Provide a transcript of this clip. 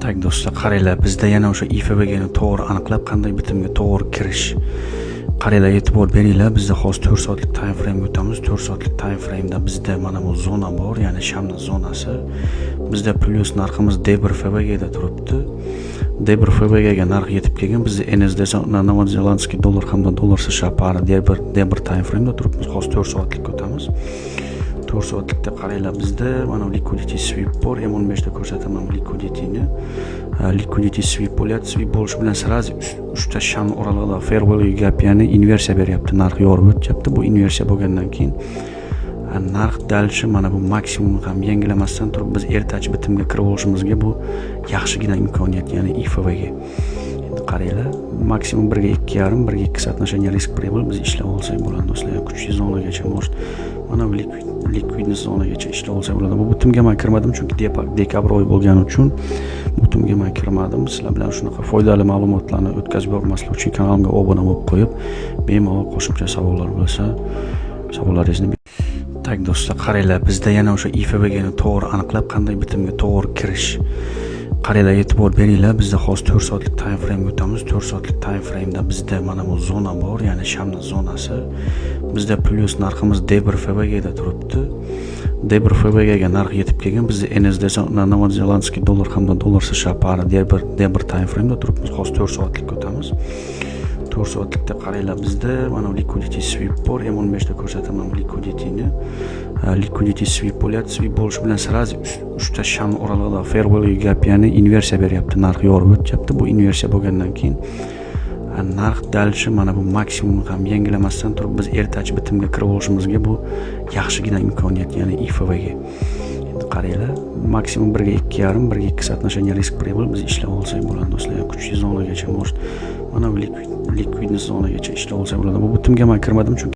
Так, do'stlar, qaranglar, bizda yana o'sha IFVGni to'g'ri aniqlab, qanday bitimga to'g'ri kirish. Qaranglar, e'tibor beringlar, bizda hozir 4 soatlik time frame'ga o'tamiz. 4 soatlik time frame'da bizda mana bu zona bor, ya'ni shamni zonasi. Bizda plyus narximiz D1 FVGda turibdi. D1 FVGga narx yetib kelgan. Bizda NZD, новозеландский dollar hamda dollar США pari D1 time frame'da turibmiz. Hozir 4 soatlikka o'tamiz. 4 soatlikda qaranglar, bizda mana liquidity sweep bor. M15 da ko'rsataman liquidityni. Liquidity sweep bo'lyapti. Sweep bo'lishi bilan сразу uchta sham oralig'ida fair value gap, ya'ni inversiya beryapti. Narx yorib o'tyapti. Bu inversiya bo'lgandan keyin narx дальше mana bu maksimum ham yangilamasdan turib, biz ertachi bitimga kirib olishimizga bu yaxshigina imkoniyat, ya'ni IFVG. Endi qaranglar, maksimum 1 ga 2,5, 1 ga 2 соотношение risk прибыль biz ishlab olsak bo'ladi, do'stlar. Kuchli zonagacha, может, mana bu ликвидность zonagacha ishlab olsak bo'ladi. Bu bitimga man kirmadim, chunki dekabr oyi bo'lgani uchun bitimga man kirmadim. Sizlar bilan shunaqa foydali ma'lumotlarni o'tkazib yubormaslik uchun kanalimga obuna bo'lib qo'yib, bemalol qo'shimcha savollar bo'lsa, savollaringizni. Так, do'stlar, qaranglar, bizda yana o'sha IFVGni to'g'ri aniqlab, qanday bitimga to'g'ri kirish. Qaranglar, e'tibor beringlar, bizda hozir 4 soatlik time frame'ga o'tamiz. 4 soatlik time frame'da bizda mana bu zona bor, ya'ni shamni zonasi. Bizda plyus narximiz D1 FVGda turibdi. D1 FVGga narx yetib kelgan. Bizda NZD, новозеландский dollar hamda dollar США pari D1 time frame'da turibmiz. Hozir 4 soatlikka o'tamiz. 4 soatlikda qaranglar, bizda mana liquidity sweep bor. M15 da ko'rsataman liquidityni. Liquidity sweep bo'lyapti. Sweep bo'lishi bilan сразу uchta sham oralig'ida fair value gap, ya'ni inversiya beryapti. Narx yorib o'tyapti. Bu inversiya bo'lgandan keyin narx дальше mana bu maksimum ham yangilamasdan turib, biz ertachi bitimga kirib olishimizga bu yaxshigina imkoniyat, ya'ni IFVG. Endi qaranglar, maksimum 1 ga 2,5, 1 ga 2 соотношение risk прибыль biz ishlab olsak bo'ladi, do'stlar. Kuchli zonagacha, может, mana bu ликвидность zonagacha ishlab olsak bo'ladi. Bu bitimga man kirmadim, chunki